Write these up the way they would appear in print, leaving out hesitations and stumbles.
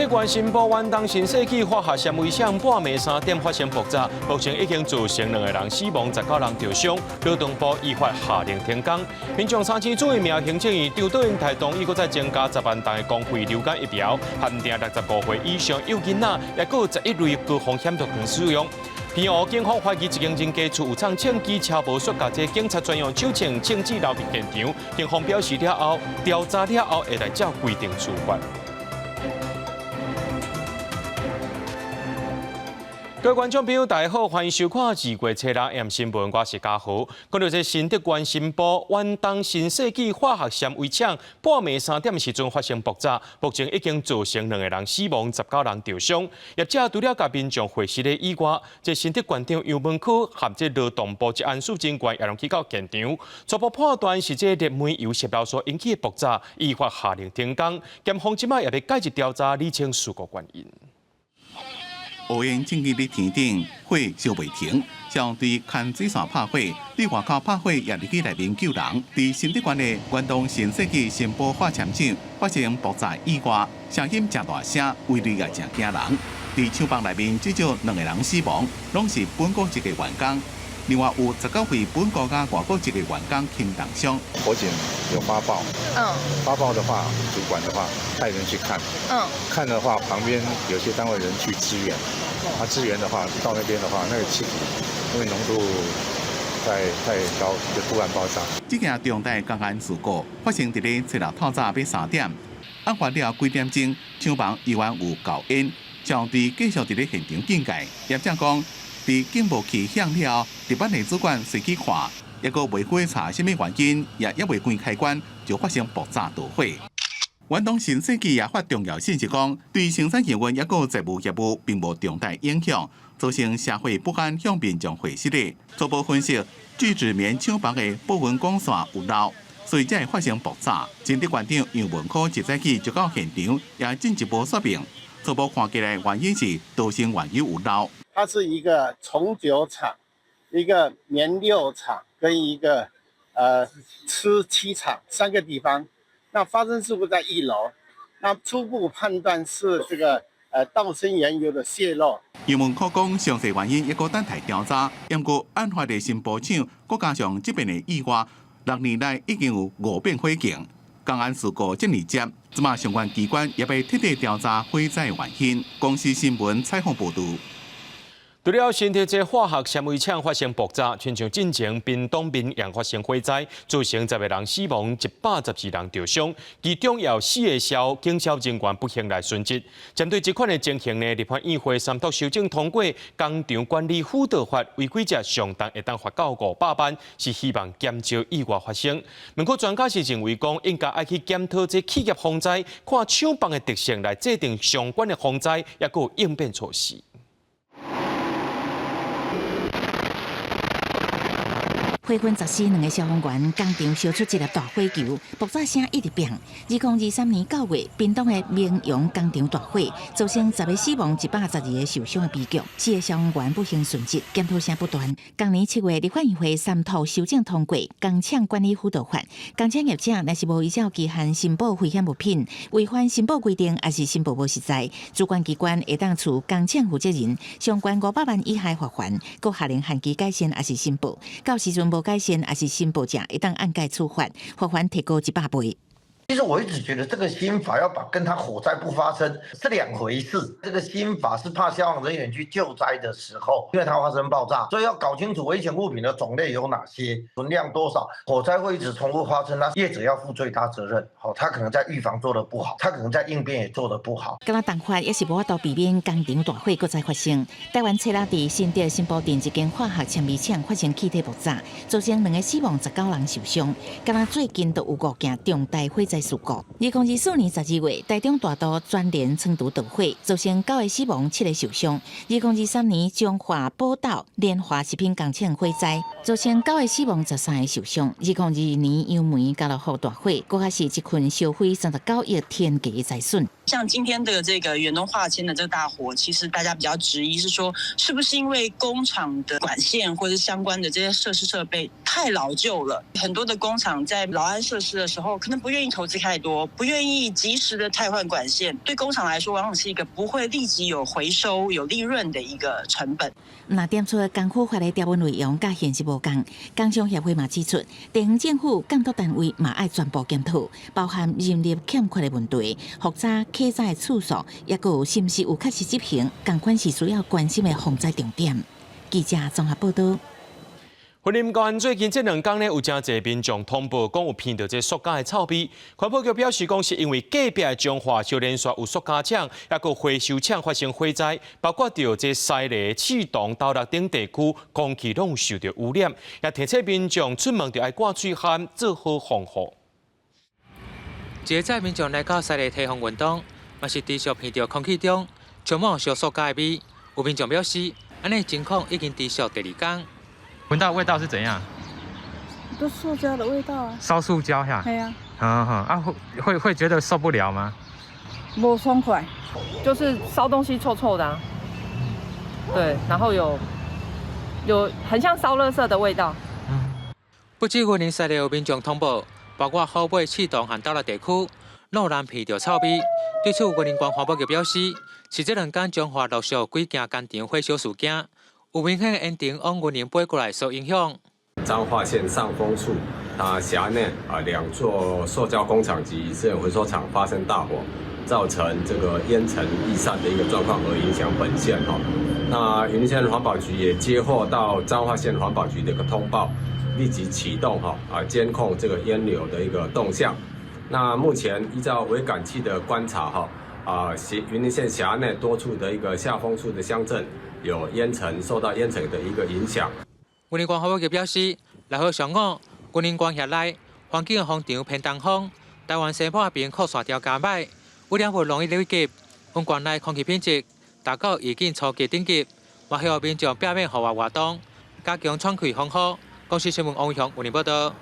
德縣新埔遠東新世紀化學纖維廠半暝3點發生爆炸，目前已經造成兩個人死亡，19人受傷。勞動部依法下令停工。民眾三星注疫苗行政院長卓榮泰同意，閣再增加10萬筒的公費流感疫苗，限定65歲以上幼囡仔，抑閣有11類高風險族群使用。澎湖警方懷疑一間人家厝有藏槍支超無說共這警察專用手槍槍支留佇現場，警方表示了後調查了後會來照規定處罰。各位觀眾朋友，大家好，歡迎收看《2月初六 M 新聞》，我是嘉豪。講到這新竹縣新埔遠東新世紀化學纖維廠半暝三點時陣發生爆炸，目前已經造成兩個人死亡，19人受傷。業者除了共民眾貨失的以外，這新竹縣長楊文科和這勞動部職安處人員也攏去到現場，初步判斷是這熱煤油洩漏所引起的爆炸，依法下令停工。檢方這擺也欲介入調查，理清事故原因。烏煙瘴氣佇天頂，火燒袂停，消防隊牽水線拍火，佇外口拍火也入去內面救人。佇新竹縣的遠東新世紀新埔化纖廠發生爆炸意外，聲音誠大聲，威力也誠驚人。佇廠房內面至少兩個人死亡，攏是本國籍的員工。另外有19位本國佮外國籍的員工輕重傷。火警有發報，發報的話，主管的話派人去看，看的話旁邊有些單位人去支援，他支援的話到那邊的話，那個氣體因為濃度太高，就突然爆炸。這件重大工安事故發生佇咧初六透早欲3點，案發了幾點鐘，廠房猶原有厚煙，消防隊繼續佇咧現場警戒。業者講，佇警報器響了後，值班的主管隨去看，抑閣未過查啥物原因，也猶未關開關，就發生爆炸導火。遠東新世紀也發重要信息講，對生產營運抑閣財務業務並無重大影響，造成社會不安向民眾匯失的。初步分析，聚酯棉廠房的保溫管線有漏，所以才會發生爆炸。新竹縣長楊文科一早起就到現場，也進一步說明，初步看起來原因是逃生原油有漏。它是一個重酒廠、一個棉六廠跟一個漆器廠三個地方。那發生事故在一樓，那初步判斷是這個道砷原油的洩漏。楊文科講，詳細原因抑閣等待調查。毋過案發的新埔廠，閣加上這遍的意外，6年來已經有五遍火警，工安事故這爾濟，這馬相關機關也欲徹底調查火災原因。公視新聞採訪報導。除了新竹這化學纖維廠發生爆炸，親像進前屏東民陽發生火災，造成10個人死亡，112人受傷，其中有四個消警消人員不幸來殉職。針對這款的情形呢，立法院會三讀修正通過《工廠管理輔導法》，違規者上重會當罰到500萬，是希望減少意外發生。不過專家是認為講，應該愛去檢討這企業防災，看廠房的特性來制定相關的防災，抑閣有應變措施。火焚十四兩个消防員，工廠燒出一粒大火球，爆炸聲一直變。2023年9月，屏東的明陽工廠大火，造成10個死亡、112個受傷的悲劇，四個消防員不幸殉職，檢討聲不斷。今年7月，立法院會三讀修正通過《工廠管理輔導法》，工廠業者若是無依照期限申報危險物品，違反申報規定，抑是申報無實在，主管機關會當處工廠負責人上懸500萬以下罰鍰，閣下令限期改善，抑是申報。到時陣無改善，抑是申報者，會當按蓋處罰，罰鍰提高100倍。其實我一直覺得這個新法要把跟他火災不發生是兩回事。這個新法是怕消防人員去救災的時候，因為它發生爆炸，所以要搞清楚危險物品的種類有哪些，存量多少，火災會一直重複發生，那業者要負最大責任。好，他可能在預防做得不好，他可能在應變也做得不好。敢若重罰也是無法度避免工廠大火閣再發生。台灣初六佇新竹新埔鎮一間化學纖維廠發生氣體爆炸，造成兩個死亡、19人受傷。敢若最近都有五件重大火災事故。2024年12月，台中大肚全聯倉儲導火，造成九個死亡、七個受傷。2023年彰化寶斗聯華食品工廠火災，造成九个死亡，13个受傷。2022年楊梅家樂福大火，閣較是一群燒毀39億天價財損。像今天的這個遠東化纖的這個大火，其實大家比較質疑是說，是不是因為工廠的管線或者相關的這些設施設備太老舊了？很多的工廠在老安設施的時候，可能不願意投資太多，不願意及時的汰換管線，對工廠來說，往往是一個不會立即有回收、有利潤的一個成本。若點出工科法的條文內容，佮現實無仝。工商協會嘛指出，地方政府監督單位嘛愛全部檢討，包含人力欠缺的問題、複查火災的次數，抑閣有是毋是有確實執行，仝款是需要關心的防災重點。記者綜合報道。雲林縣最近這兩工呢，有誠濟民眾通報講有鼻著這塑膠的臭味。環保局表示講，是因為隔壁的彰化燒連紲有塑膠廠，抑閣回收廠發生火災，包括著這西螺、刺桐、斗六等地區空氣攏有受著污染，也提醒民眾出門就愛掛喙罨，做好防護。一個載民眾來到西螺堤防運動，嘛是持續鼻著空氣中充滿燒塑膠的味。有民眾表示，按呢情況已經持續第二工。聞到味道是怎樣？都塑膠的味道啊！燒塑膠呀？係啊。嗯哼啊，會覺得受不了嗎？無爽快，就是燒東西臭臭的啊。對，然後有很像燒垃圾的味道。不止雲林西螺有民眾通報，包括虎尾、刺桐和斗六地區，攏有人鼻著臭味。對此，雲林縣環保局表示，是這兩工彰化陸續幾件工廠火燒事件，有明顯的煙塵往雲林飛過來，受影響。彰化縣上峰處，它轄內啊兩座塑膠工廠及資源回收廠發生大火，造成這個煙塵逸散的一個狀況，而影響本縣哈。那雲林縣環保局也接獲到彰化縣環保局的一個通報，立即啟動哈啊監控這個煙流的一個動向。那目前依照微感器的觀察哈啊，雲林縣轄內多處的一個下風處的鄉鎮有煙塵，受到煙塵的一個影響。雲林縣環保局表示，六號上午，雲林縣轄內環境的風場偏東風，台灣西半邊擴散條件歹，污染物容易累積，雲縣內空氣品質達到預警初級等級，嘛呼籲民眾避免戶外活動，加強喘氣防護。公視新聞王偉雄雲林報道。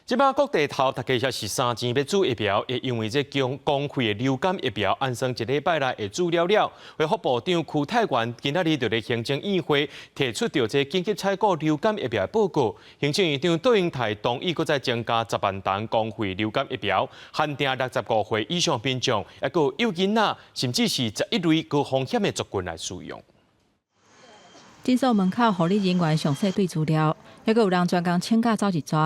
這擺各地頭大家也是三錢欲注疫苗，會因為這種公費的流感疫苗，按算一禮拜內會注了了。衛福部長邱泰源今仔日就佇行政院會提出著這緊急採購流感疫苗的報告。行政院長卓榮泰同意，閣再增加10萬劑公費流感疫苗，限定65歲以上民眾，抑閣有幼囡仔，甚至是11類高風險的族群來使用。診所門口護理人員詳細對資料，抑閣有人專工請假走一逝。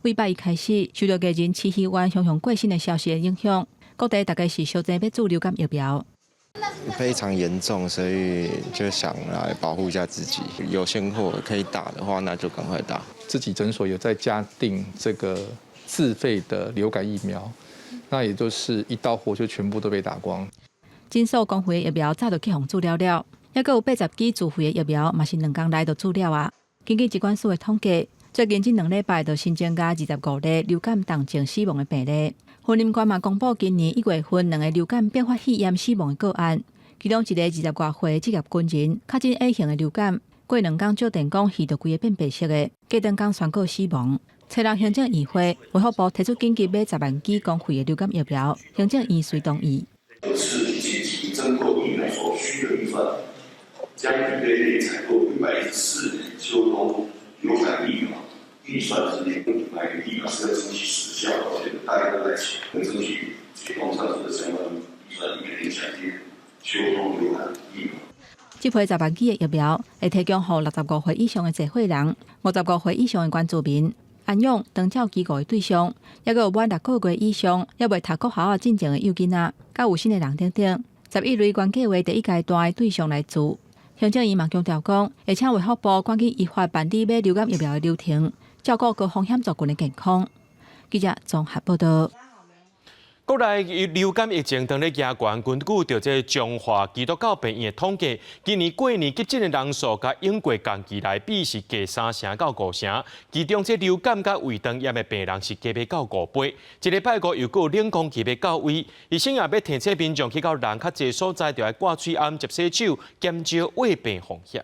禮拜一開始，受著藝人徐熙媛雄雄過身的消息的影響，各地大家是相爭欲注流感疫苗。非常嚴重，所以就想來保護一下自己。有現貨可以打的話，那就趕快打。自己診所有在加訂這個自費的流感疫苗，那也就是一到貨就全部都被打光。診所公費的疫苗早就去予注了了。抑閣有80支自費的疫苗，嘛是兩工內就注了啊！根據疾管署的統計，最近這兩禮拜就新增加25例流感重症死亡的病例。雲林縣嘛公布今年1月份兩個流感併發肺炎死亡的個案，其中一個20外歲職業軍人確診 A 型的流感，過兩工照電講鼻著規个變白色的，隔兩工宣告死亡。初六行政院會，衛福部提出緊急買10萬劑公費的流感疫苗，行政院遂同意。是緊急增購疫苗所需的預算，將預備內採購114年秋冬流感疫苗預算之內，買疫苗是要爭取時效，而且大家都在搶，爭取啟動上述的相關預算，以免搶進秋冬流感疫苗。這批10萬劑的疫苗會提供予65歲以上的濟歲人、55歲以上的原住民、安養長照機構的對象，抑閣有滿6個月以上猶未讀國校仔進前的幼囡仔，佮有身的人等等，11類原計畫第一階段的對象來注。行政院嘛強調講，會請衛福部趕緊依法辦理買流感疫苗的流程，照顧高風險族群的健康。記者綜合報道。國內流感疫情當咧加懸，根據著這彰化基督教病院的統計，今年過年急診的人數，佮往過同期來比是加3成到5成。其中這流感佮胃腸炎的病人是加欲到5倍。這禮拜五又閣有冷空氣欲到位，醫生也欲提醒民眾去到人較濟所在，就愛掛喙罨、捷洗手，減少患病風險。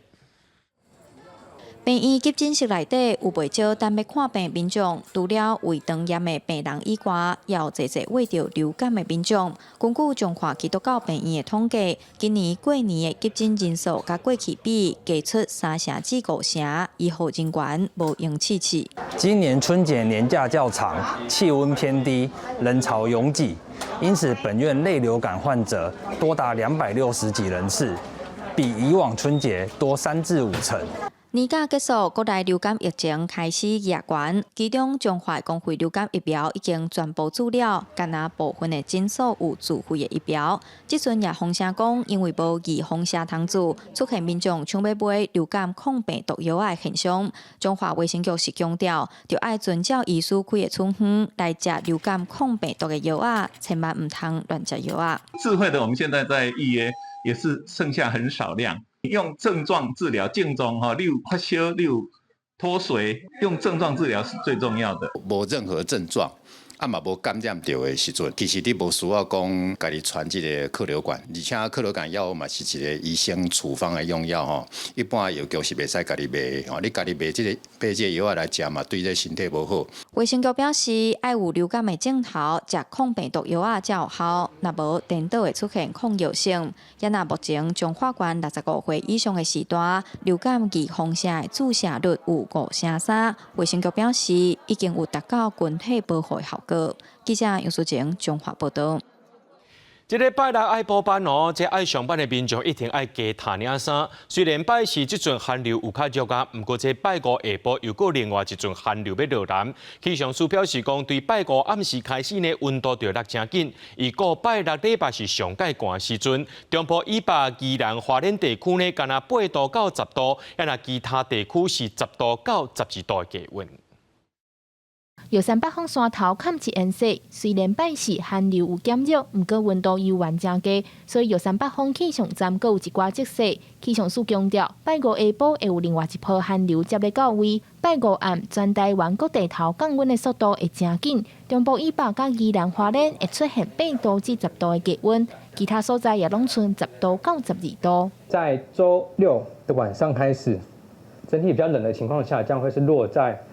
病院急診室內底有袂少等欲看病民眾，除了胃腸炎的病人以外，也有濟濟患著流感的民眾。根據彰化基督教病院的統計，今年過年的急診人數佮過去比，加出3成至5成，醫護人員無閒試試。今年春節年假較長，氣溫偏低，人潮擁擠，因此本院類流感患者多達260幾人次，比以往春節多3至5成。年假結束，國內流感疫情開始壓懸，其中彰化公費流感疫苗已經全部注了，干焦部分的診所有自費的疫苗。這陣也風聲講，因為無預防射通注，出現民眾搶欲買流感抗病毒藥的現象。彰化衛生局是強調，著愛遵照醫師開的處方來食流感抗病毒的藥仔，千萬毋通亂食藥仔。自費的，我們現在在預約，也是剩下很少量。用症狀治療，症狀哈，例如發燒，例如脫水，用症狀治療是最重要的。無任何症狀，啊嘛無感染著的時陣，其實你無需要講家己傳這个克流感，而且克流感藥嘛是一个醫生處方的用藥吼，一般藥局是袂使家己賣吼，你家己買這个買這个藥仔來食嘛，對這身體無好。衛生局表示，愛有流感的症頭，食抗病毒藥仔才有效，若無顛倒會出現抗藥性。也若目前彰化縣65歲以上的時段，流感預防射的注射率有5成3。衛生局表示，已經有達到群體保護的效果。記者楊淑晴彰化報導。這个拜六愛補班哦，這愛上班的民眾一定愛加添領衫。雖然拜四這陣寒流有較弱啊，毋過這拜五下晡又閣另外一陣寒流欲落南。氣象署表示講，對拜五暗時開始呢，溫度就落誠緊。預估拜六禮拜是上蓋寒時陣，中部以北、宜蘭花蓮地區呢，干焦8度到10度，啊若其他地區是10度到12度的低溫。玉山北峰山頭崁一顏色，雖然拜四寒流有減弱，毋過溫度猶原誠低，所以玉山北峰氣象站閣有一寡積雪。氣象署強調，拜五下晡會有另外一波寒流接咧到位。拜五暗，全台灣各地頭降溫的速度會誠緊，中部以北佮宜蘭花蓮會出現8度至10度的低溫，其他所在也攏賰10度到12度。在週六的晚上開始，整體比較冷的情況下，將會是落在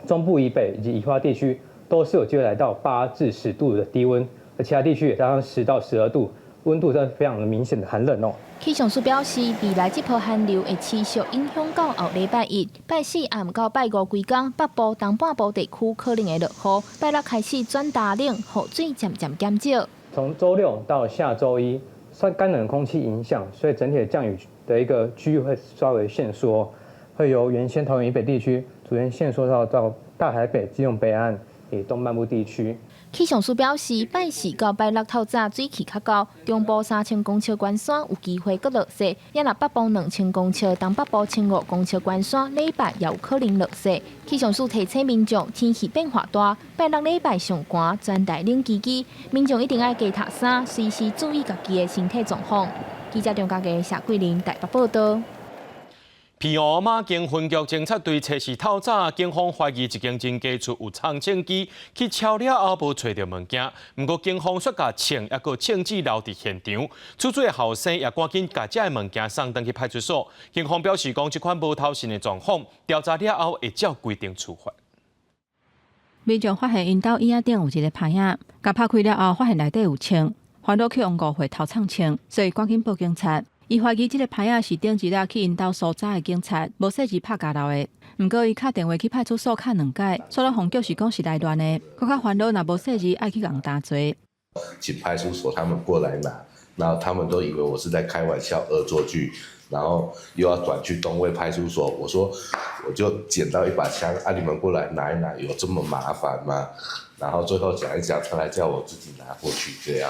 中部以北以及宜花地區都是有機會來到8至10度的低溫，而其他地區也加上10到12度，溫度真的非常的明顯的寒冷哦。氣象署表示，未來這波寒流會持續影響到後禮拜一、拜四暗到拜五規工，北部、東半部地區可能會落雨。拜六開始轉大冷，雨水漸漸減少。從週六到下週一，受乾冷空氣影響，所以整體的降雨的一個區域會稍微限縮，會由原先桃園以北地區逐漸限縮到大台北、基隆北岸以東半部地區。氣象署表示，拜四到拜六透早水氣較厚，中部3000公尺關山有機會閣落雪；也若北部2000公尺、東北部1500公尺關山，禮拜也有可能落雪。氣象署提醒民眾，天氣變化大，拜六禮拜上寒，全台冷吱吱，民眾一定愛加添衫，隨時注意家己的身體狀況。記者張家傑、謝桂玲台北報導。澎湖馬公分局偵察隊初四透早，警方懷疑一間人家厝有藏槍機，去敲了後無揣著物件。毋過警方煞共槍抑閣槍支留佇現場，厝主的後生也趕緊共遮的物件送轉去派出所。警方表示講，這款無頭線的狀況，調查了後會照規定處罰。民眾發現𪜶兜椅仔頂有一个拍仔，共拍開了後，發現內底有槍，煩惱去予誤會偷藏槍，所以趕緊報警察。伊懷疑這个拍仔是頂一日去𪜶兜搜查的警察無細緻拍交留的。毋過伊敲電話去派出所敲兩擺，煞攏予叫是講是來亂的，閣較煩惱，若無細緻愛去共擔罪。請派出所他們過來拿，然後他們都以為我是在開玩笑惡作劇，然後又要轉去東魏派出所。我說我就撿到一把槍，啊你們過來拿一拿，有這麼麻煩嗎？然後最後講一講，他來叫我自己拿過去，這樣。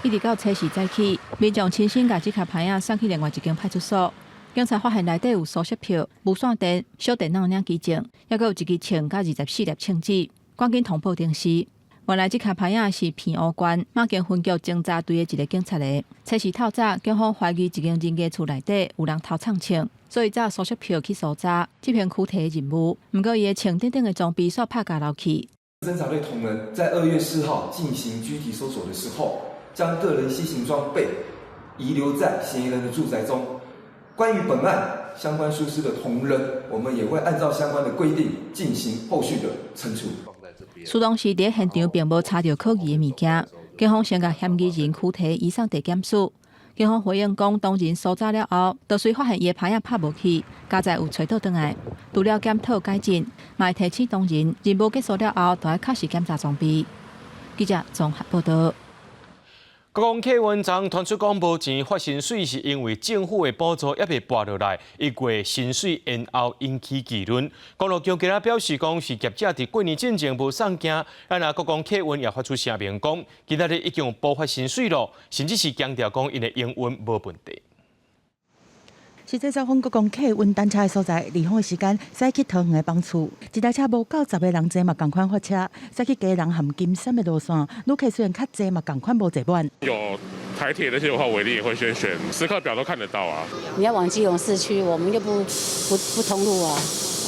一直到初四早起，民眾親身共這跤拍仔送去另外一間派出所。警察發現內底有搜索票、無線電、小電腦領機證，抑閣有一支槍佮24粒槍支，趕緊通報偵視。原來這跤拍仔是澎湖縣馬公分局偵查隊的一个警察的。初四透早，警方懷疑一間人家厝內底有人偷藏槍，所以才搜索票去搜查執行驅提的任務。毋過伊的槍等等的裝備煞拍交留去。偵查隊同仁在2月4號進行拘提搜索的時候，將個人攜行裝備遺留在嫌疑人的住宅中。關於本案相關疏失的同仁，我們也會按照相關的規定進行後續的懲處。蘇東時佇現場並無查著可疑的物件，警方先共嫌疑人拘提移送地檢署。警方回應講，當人搜查了後，就隨發現伊的牌仔拍無去，佳哉有揣倒轉來。除了檢討改進，嘛會提醒同仁，任務結束了後，就愛確實檢查裝備。記者綜合報道。國光客運昨傳出講無錢發薪水，是因為政府的補助猶未撥落來，一月薪水延後引起議論。公路局今仔表示講，是業者佇過年進前無送件，啊若國光客運也發出聲明講，今仔日已經有補發薪水囉，甚至是強調講𪜶的營運無問題。實際走訪國光客運等車的所在，離峰的時間，駛去桃園的班次，一台車無夠十个人坐嘛，仝款發車；駛去基隆和金山的路線，旅客雖然較濟嘛，仝款無坐滿。有台鐵那些的話，我一定也會先選，時刻表都看得到啊。你要往基隆市區，我們又不通路啊，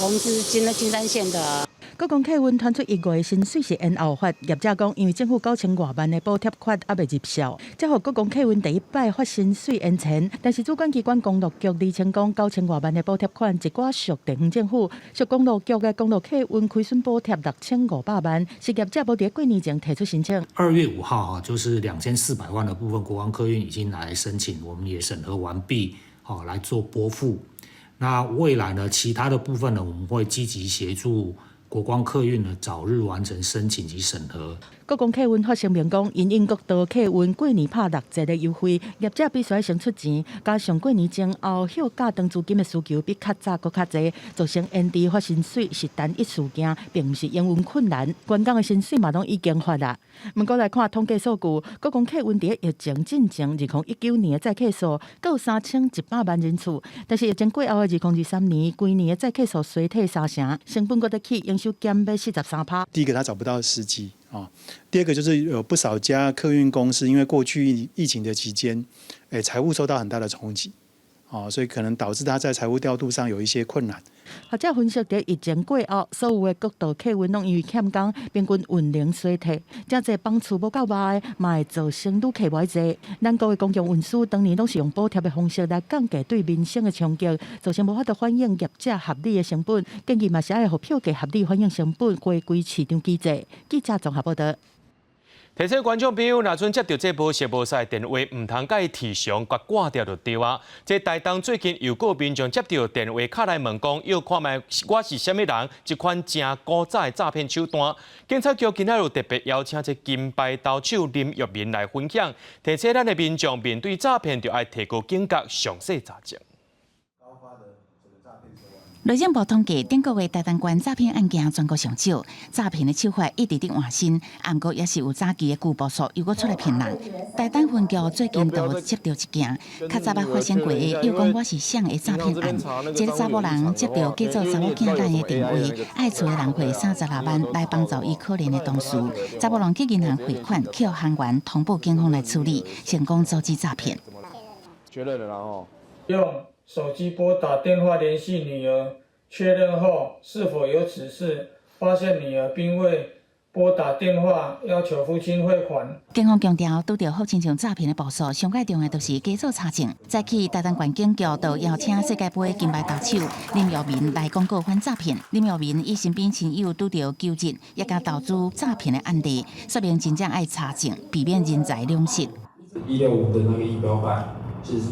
我們是金山線的。國光客運傳出一月薪水是延後發，業者講因為政府九千外萬的補貼款猶未入數，才予國光客運第一擺發薪水延前。但是主管機關公路局厘清講，九千外萬的補貼款一寡屬地方政府，屬公路局的公路客運虧損補貼6500萬，是業者無佇過年前提出申請。 2月5號哈，就是2400萬的部分，國光客運已經來申請，我們也審核完畢，好來做撥付。那未來呢，其他的部分呢，我們會積極協助國光客運呢，早日完成申請及審核。國光客運發聲明講，因應國道客運過年拍六折的優惠，業者必須愛先出錢，加上過年前後休假長資金的需求比較早閣較濟，造成延遲發薪水是單一事件，並毋是營運困難。員工的薪水嘛攏已經發啦。毋過來看統計數據，國光客運佇疫情進前2019年的載客數閣有3100萬人次，但是疫情過後的2023年，規年的載客數衰退三成，成本閣咧起，營收減欲43%。第一個，他找不到司機啊。第二個就是有不少家客運公司，因為過去疫情的期間，誒財務受到很大的衝擊，啊，所以可能導致他在財務調度上有一些困難。學者分析，佇疫情過後，所有的國道客運攏因為欠工，平均運能衰退，誠濟班次無夠密，嘛會造成旅客無愛坐。咱國的公共運輸當年攏是用補貼的方式來降低對民生的衝擊，造成無法度反映業者合理的成本。建議嘛是愛予票價合理反映成本，回歸市場機制。記者綜合報道。提醒觀眾朋友，若陣接著這無熟無似電話，毋通共伊提上共掛掉就對啊。這台東最近又閣有民眾接著電話敲來問講，要看覓我是啥物人，這款誠古早的詐騙手段。警察局今仔日特別邀請這金牌投手林玉明來分享，提醒咱的民眾面對詐騙，著愛提高警覺，詳細查證。內政部統計，頂個月台東縣詐騙案件全國上少，詐騙的手法一直佇換新，毋過也是有早期的舊步數又閣出來騙人。台東分局最近就接著一件，較早捌發生過的，又講我是誰的詐騙案。這个查某人接著假做查某囝咱的電話，愛厝的人匯36萬來幫助伊可憐的同事。查某人去銀行匯款，予行員通報警方來處理，成功阻止詐騙。確認了啦用手機撥打電話聯繫女兒，確認後是否有此事，發現女兒並未撥打電話要求父親匯款。警方強調，拄著好親像詐騙的步數，上蓋重要就是加做查證。早起台東縣警局就邀請世界盃金牌投手林耀明來講過反詐騙。林耀明伊身邊親友拄著求職，也共投資詐騙的案例，說明真正愛查證，避免人財兩失。 165的那個儀表板其實是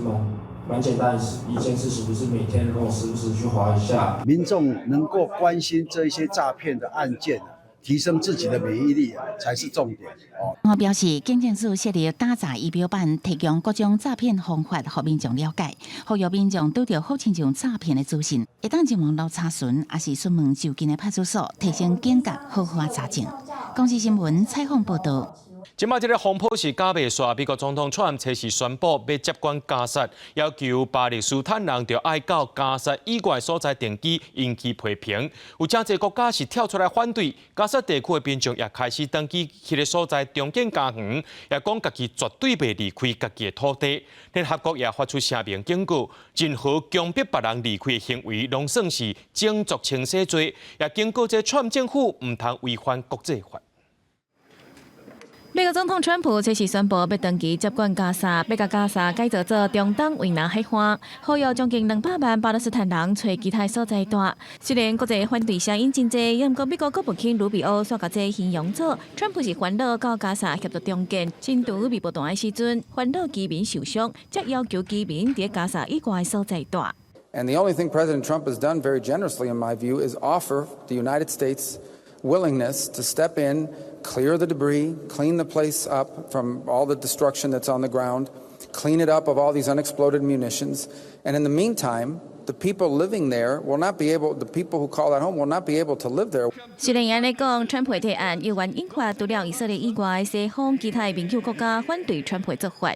蠻簡單一件事情，就是每天都時不時去滑一下。民眾能夠關心這一些詐騙的案件，提升自己的免疫力才是重點。哦，我表示，警政署設立打詐儀表板，提供各種詐騙方法，予民眾了解，呼籲民眾拄著好親像詐騙的資訊，會當上網路查詢，抑是詢問就近的派出所，提升警覺，好好查證。公視新聞採訪報道。這擺這个風波是咬袂煞，美國總統川普初時宣布欲接管加薩，要求巴勒斯坦人著愛到加薩以外所在定居，引起批評。有誠濟國家是跳出來反對，加薩地區的民眾也開始轉去彼个所在重建家園，也講家己絕對袂離開家己的土地。聯合國也發出聲明警告，任何強迫別人離開的行為，攏算是種族清洗罪，也警告這川普政府毋通違反國際法。美國總統川普這時宣布欲長期接管加沙，欲共加沙改造做中東維那海岸，呼籲將近200萬巴勒斯坦人揣其他所在蹛。雖然國際反對聲音真濟，毋過美國國務卿魯比歐煞共這形容做川普是煩惱到加沙協助重建，真拄未無彈的時陣，煩惱居民受傷，才要求居民佇加沙以外所在蹛。 And the only thing President Trump has done very generously, in my view, is offer the United States willingness to step in, clear the debris, clean the place up from all the destruction that's on the ground, clean it up of all these unexploded munitions. And in the meantime, the people living there will not be able, the people who call that home will not be able to live there. 雖然按呢講，川普提案猶原引發除了以色列以外西方其他民主國家反對川普做法。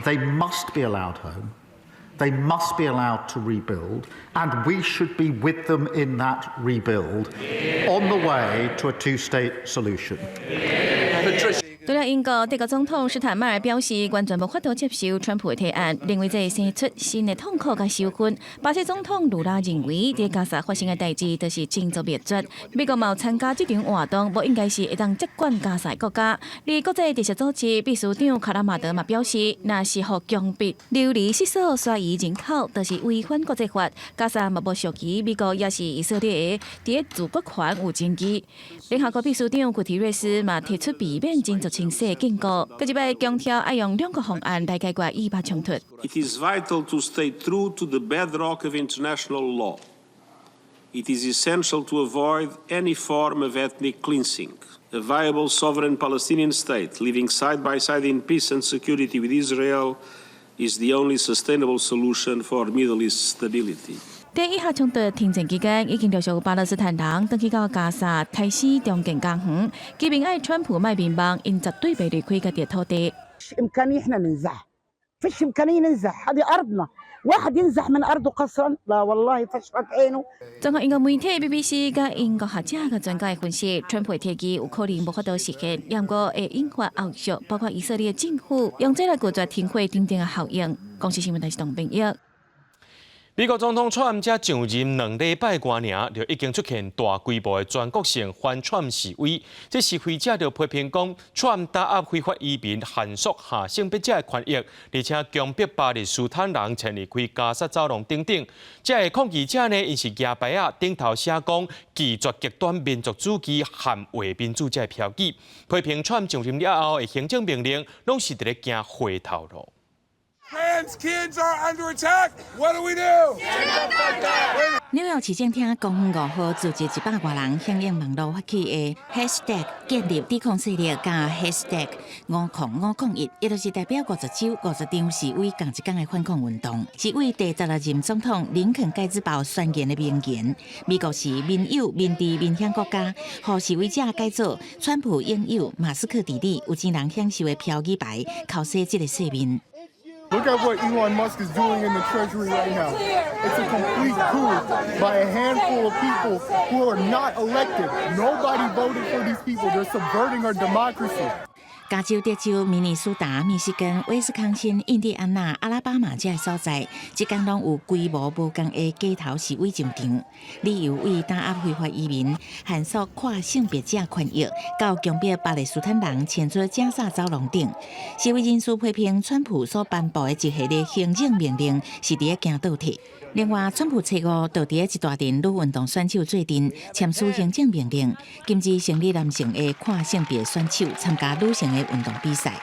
They must be allowed home. They must be allowed to rebuild, and we should be with them in that rebuild on the way to a two-state solution. 除了英國、德國總統施坦邁爾表示，完全無法度接受川普的提案，認為這會生出新的痛苦佮仇恨。巴西總統盧拉認為，佇加薩發生的代誌就是種族滅絕。美國嘛有參加這場活動，無應該是會當接管加薩國家。而國際特赦組織秘書長卡拉馬德嘛表示，若是予強迫流離失所、徙移人口，就是違反國際法。加薩嘛無屬於美國，抑是以色列佇主決權有爭議。聯合國秘書長古提瑞斯嘛提出避免種族清洗警告，閣一擺強調愛用兩國方案來解決以巴衝突。 It is vital to stay true to the bedrock of international law. It is essential to avoid any form of ethnic cleansing. A viable sovereign Palestinian state living side by side in peace and security with Israel is the only sustainable solution for Middle East stability. 佇以哈衝突停戰期間，已經陸續有巴勒斯坦人轉去到加薩開始重建家園。居民愛川普莫迷茫，𪜶絕對袂離開家己的土地。 إمكانية إحنا ننزح فيش إمكانية ننزح هذه أرضنا واحد ينزح من أرضه قسرا لا والله فشرت عينه。綜合英國媒體 BBC 佮英國學者佮專家的分析，川普提議有可能無法度實現，毋過會引發後續，包括以色列政府用這來拒絕停火等等的效應。公視新聞台是董炳業。美國總統川普才上任2禮拜外爾，就已經出現大規模的全國性反川示威。這示威者就批評講，川普打壓非法移民、限縮下性別者的權益，而且強迫巴勒斯坦人遷離開加薩走廊等等。這个抗議者呢，𪜶是舉牌仔，頂頭寫講拒絕極端民族主義捍衛民主這个標語，批評川普上任了後的行政命令，攏是佇咧行回頭路。 Trans kids are under attack. What do we do? 紐約市政廳公園5號聚集100外人響應網路發起的 #建立抵抗勢力佮 #50501，也就是代表50州50場示威仝一工的反抗運動，是為第十六任總統林肯蓋茲堡宣言的名言。美國是民有、民治、民享國家，予示威者改做川普擁有、馬斯克治理、有錢人享受的標語牌，剾洗這個世面。 Look at what Elon Musk is doing in the Treasury right now. It's a complete coup by a handful of people who are not elected. Nobody voted for these people. They're subverting our democracy. 加州、德州、明尼蘇達、密西根、威斯康星、印第安納、阿拉巴馬這个所在，這工攏有規模無仝的街頭示威上場，理由為打壓非法移民、限縮跨性別者權益，到強迫巴勒斯坦人遷出加薩走廊等。示威人士批評川普所頒布的一系列行政命令是佇咧行倒退。另外，川普初五就佇咧一大陣女運動選手做陣簽署行政命令，禁止生理男性的跨性別選手參加女性的運動比賽。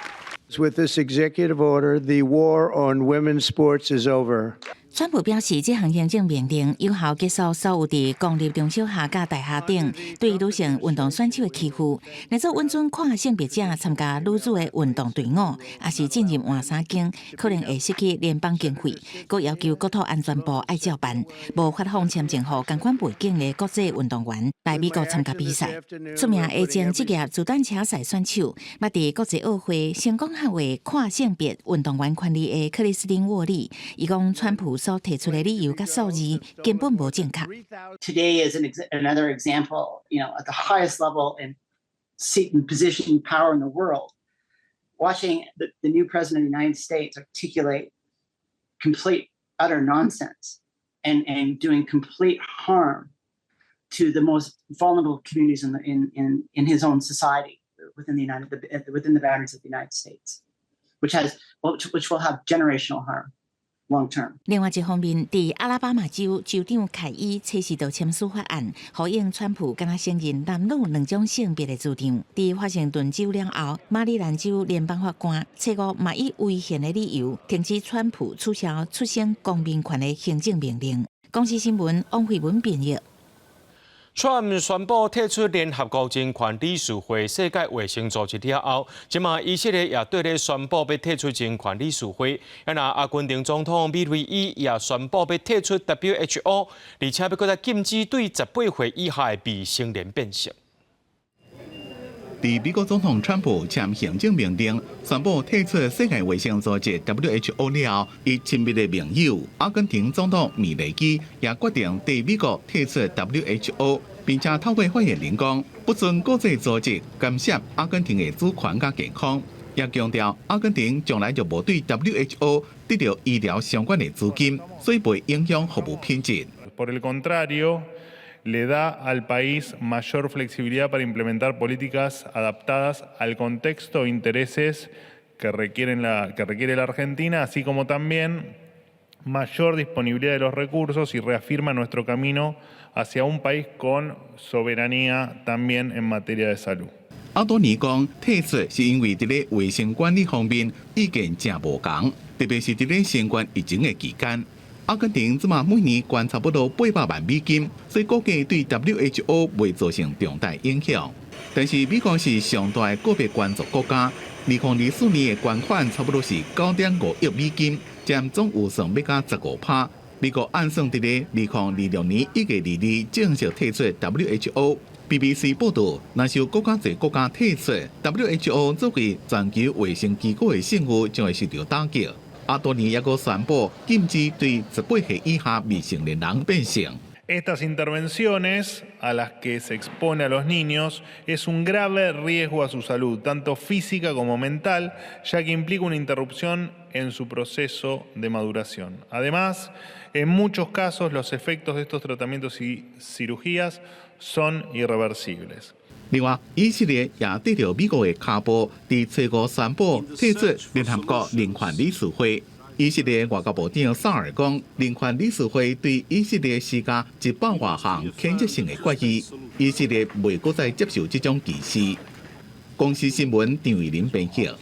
With this executive order, the war on women's sports is over. 川普表示，這項行政命令有效結束所有佇公立中小學佮大學頂對女性運動選手的欺負。若做允准跨性別者參加女子的運動隊伍，抑是進入換衫間，可能會失去聯邦經費。閣要求國土安全部愛照辦，無發放簽證予仝款背景的國際運動員來美國參加比賽。出名的前職業自單車賽選手，捌佇國際奧會成功捍衛跨性別運動員權利的克里斯汀沃利，伊講川普所提出的理由佮數字根本無正確。 Today is another example, at the highest level in seat and position power in the world, watching the new president of the United States articulate complete, utter nonsense and doing complete harm to the most vulnerable communities in his own society. Within the boundaries of the United States, which will have generational harm long term. 另外一方面，佇阿拉巴馬州州長凱伊初時就簽署法案，呼應川普敢若承認男女兩種性別的主張。佇華盛頓州了後，馬里蘭州聯邦法官初五嘛以違憲的理由，停止川普取消出生公民權的行政命令。公視新聞王慧文編譯。川普宣布退出聯合國人權理事會、世界衛生組織了後，這馬以色列也對咧宣布欲退出人權理事會。啊，若阿根廷總統米雷伊也宣布欲退出 WHO，而且欲閣再禁止對18歲以下的未成年變性。佇美國總統川普簽行政命令，宣布退出世界衛生組織 WHO 了後，伊親密的盟友阿根廷總統米雷伊也決定對美國退出 WHO，並且透過發言人講，不准國際組織干涉阿根廷的主權佮健康，也強調阿根廷從來就無對 WHO 得著醫療相關的資金，所以袂影響服務品質。 Por el contrario, le da al país mayor flexibilidad para implementar políticas adaptadas al contexto e intereses que requiere la Argentina, así como también mayor disponibilidad de los recursos y reafirma nuestro camino hacia un país con soberanía también en materia de salud. 阿多尼講，退出是因為佇咧衛生管理方面意見誠無仝，特別是佇咧新冠疫情的期間。阿根廷這馬每年捐差不多800萬美金，所以估計對 WHO 袂造成重大影響。但是美國是上大的個別捐助國家，2024年的捐款差不多是9.5億美金，佔總預算欲加15%。美國按算佇咧2026年1月2日正式退出 WHO。BBC 報導，若是有閣較濟國家退出 WHO，作為全球衛生機構的信譽將會受著打擊。阿多尼也閣宣布禁止對18歲以下未成年人變性。 Estas intervenciones a las que se expone a los niños es un grave riesgo a su salud, tanto física como mental, ya que implica una interrupción en su proceso de maduración. Además, en muchos casos los efectos de estos tratamientos y cirugías son irreversibles. 另外，以色列也綴著美國的跤步，佇初五宣布退出聯合國人權理事會。以色列外交部長薩爾講，人權理事會對以色列施加100外項譴責性的決議，以色列袂閣再接受這種歧視。公視新聞張慧琳編譯。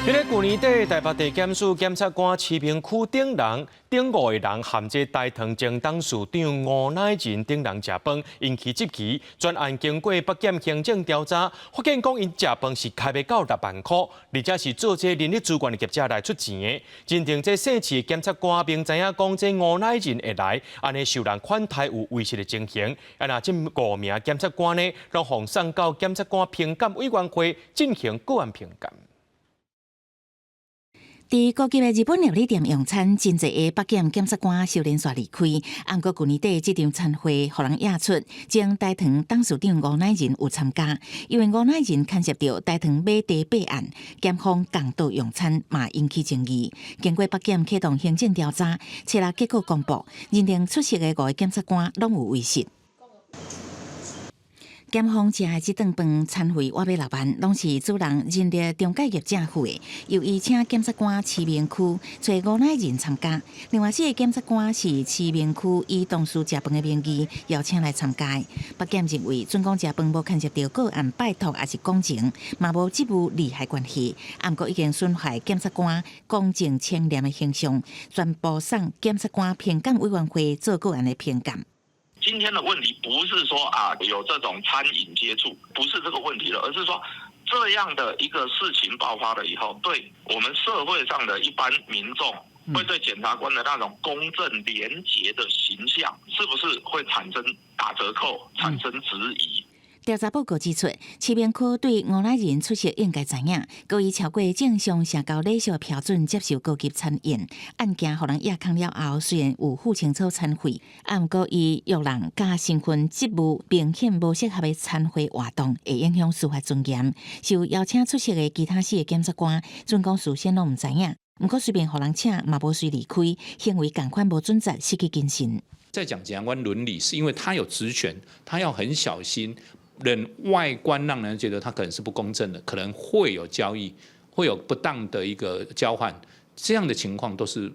佇咧舊年底，台北地檢署檢察官徐明區等人等五个人，含這大唐前董事長吳乃仁等人食飯，引起質疑。專案經過北檢行政調查，發現講𪜶食飯是開欲到6萬箍，而且是做這人力資源的業者來出錢的。認定這姓徐的檢察官明知影講這吳乃仁會來，按呢受人款待有違失的情形。啊，若這五名檢察官呢，攏予送到檢察官評鑑委員會進行個案評鑑。佇高級的日本料理店用餐，真濟个北檢檢察官相連紲離開。毋過舊年底這場餐會，予人驗出前大唐董事長吳乃仁有參加，因為吳乃仁牽涉著大唐買地弊案，檢方共桌用餐嘛引起爭議。經過北檢啟動行政調查，初六結果公布，認定出席的五个檢察官攏有違失。檢方食的這頓飯餐費倚欲6萬，攏是主人人力中介業者付的。由伊請檢察官徐明區揣吳乃仁參加，另外四个檢察官是徐明區以同事食飯的名義邀請來參加的。北檢認為，準講食飯無牽涉著個案拜託抑是講情，嘛無職務利害關係，毋過已經損害檢察官公正清廉的形象，全部送檢察官評鑑委員會做個案的評鑑。今天的問題不是說啊有這種餐飲接觸，不是這個問題了，而是說這樣的一個事情爆發了以後，對我們社會上的一般民眾，會對檢察官的那種公正廉潔的形象，是不是會產生打折扣、產生質疑？調查報告指出，徐明區對吳乃仁出席應該知影，閣以超過正常社交禮數的標準接受高級餐宴，案件予人驗空了後，雖然有付清楚餐費，毋過伊約人佮身份職務明顯無適合的餐會活動，會影響司法尊嚴。受邀請出席的其他四个檢察官，準講事先攏毋知影，毋過隨便予人請，嘛無隨離開，行為仝款無準則，失去謹慎。再講檢察官倫理，是因為他有職權，他要很小心，人外觀讓人覺得他可能是不公正的，可能會有交易，會有不當的一個交換，這樣的情況都是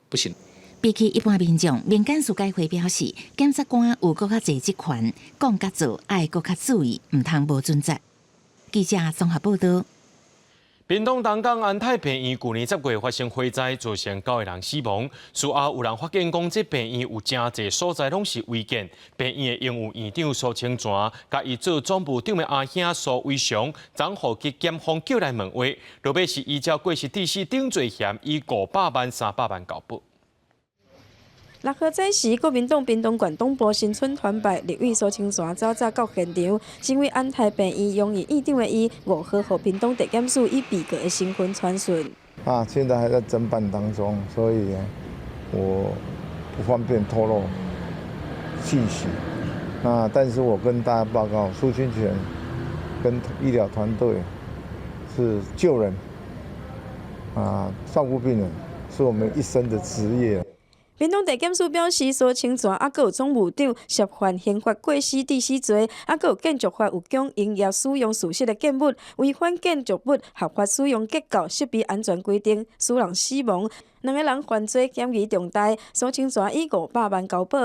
不行。比起一般民眾，民間司改會表示，檢察官有閣較濟職權，講佮做愛閣較注意，毋通無準則。記者綜合報道。屏東東港安泰病院舊年10月發生火災，造成九個人死亡。事後有人發現講，這病院有誠濟所在攏是違建。病院的營運院長蘇清泉，佮伊做總務長的阿兄蘇維祥，昨予去檢方叫來問話，落尾是依照過失致死等罪嫌，以500萬300萬交保。 6號早時，國民黨屏東縣黨部新春團拜，立委蘇清泉走早到現場，身為安泰病院榮譽院長的伊，5號予屏東地檢署以被告的身份傳訊。啊，現在還在偵辦當中，所以我不方便透露信息。那但是我跟大家報告，蘇清泉跟醫療團隊是救人啊，照顧病人，是我們一生的職業。屏東地檢署表示，蘇清泉猶閣有總務長涉犯刑法過失致死罪，猶閣有建築法有將營業使用事實的建物違反建築物合法使用結構設備安全規定，使人死亡，兩个人犯罪嫌疑重大。蘇清泉以500萬交保。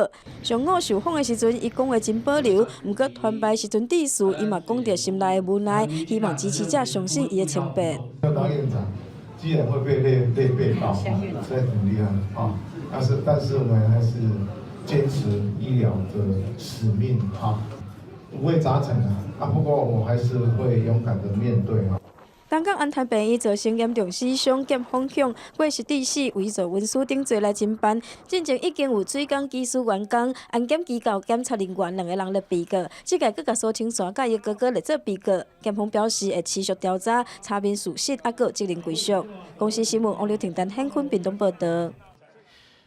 上午受訪的時陣，伊講話真保留，毋過團拜時陣致辭，伊嘛講著心內的無奈，希望支持者相信伊的清白。要當院長，既然會被列被告，所以很厲害啊。但是我們還是堅持醫療的使命啊，五味雜陳啊。啊，不過我還是會勇敢的面對啊。東港安泰病院造成嚴重死傷，檢方向過失致死、偽造文書等罪來偵辦。進前已經有水工技師員工、安檢機構檢查人員兩个人列被告，這屆閣共蘇清泉佮伊哥哥列做被告。檢方表示會持續調查，查明事實，猶閣有責任歸屬。公視新聞王劉婷、陳顯坤屏東報道。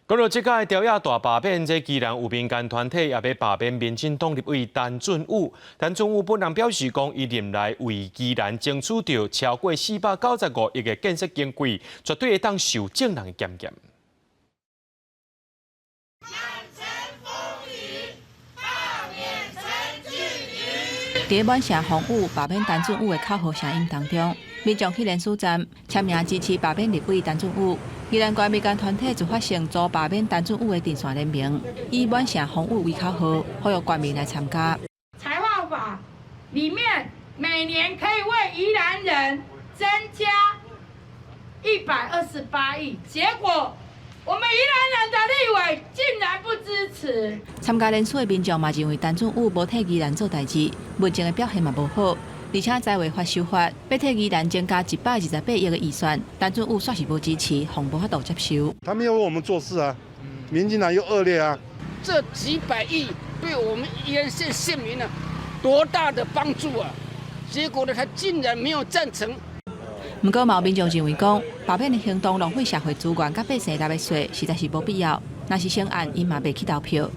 講到這屆朝野大罷免，這宜蘭有民間團體也欲罷免民進黨立委陳俊武。陳俊武本人表示講，伊任內為宜蘭爭取著超過495億的建設經費，絕對會當受眾人的檢驗。佇滿城風雨罷免陳俊武的口號聲音當中，民眾去聯署站簽名支持罷免立委陳俊武。宜蘭縣民間團體自發性組罷免陳俊武的陣線聯盟，以滿城風雨為口號，呼籲全民來參加。財劃法裡面每年可以為宜蘭人增加128億，結果我們宜蘭人的立委竟然不支持。參加聯署的民眾嘛認為陳俊武無替宜蘭做代誌，文政的表現嘛無好，而且財劃法修法，欲替宜蘭增加128億的預算，陳俊武煞是無支持，予無法度接受。他們要為我們做事啊，民進黨又惡劣啊。這幾百億對我們宜蘭縣縣民呢，多大的幫助啊！結果呢，他竟然沒有贊成。毋過，嘛有民眾認為講，罷免的行動浪費社會資源，佮百姓納的稅，實在是無必要。若是成案，𪜶嘛袂去投票。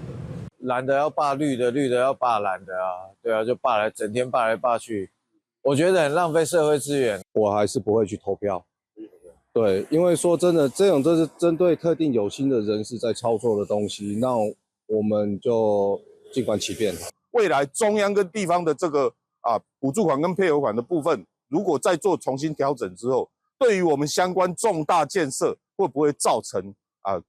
藍的要罷綠的，綠的要罷藍的啊，對啊，就罷來，整天罷來罷去，我覺得很浪費社會資源。我還是不會去投票。對，因為說真的，這種這是針對特定有心的人士在操作的東西，那我們就靜觀其變。未來中央跟地方的這個補助款跟配合款的部分，如果再做重新調整之後，對於我們相關重大建設，會不會造成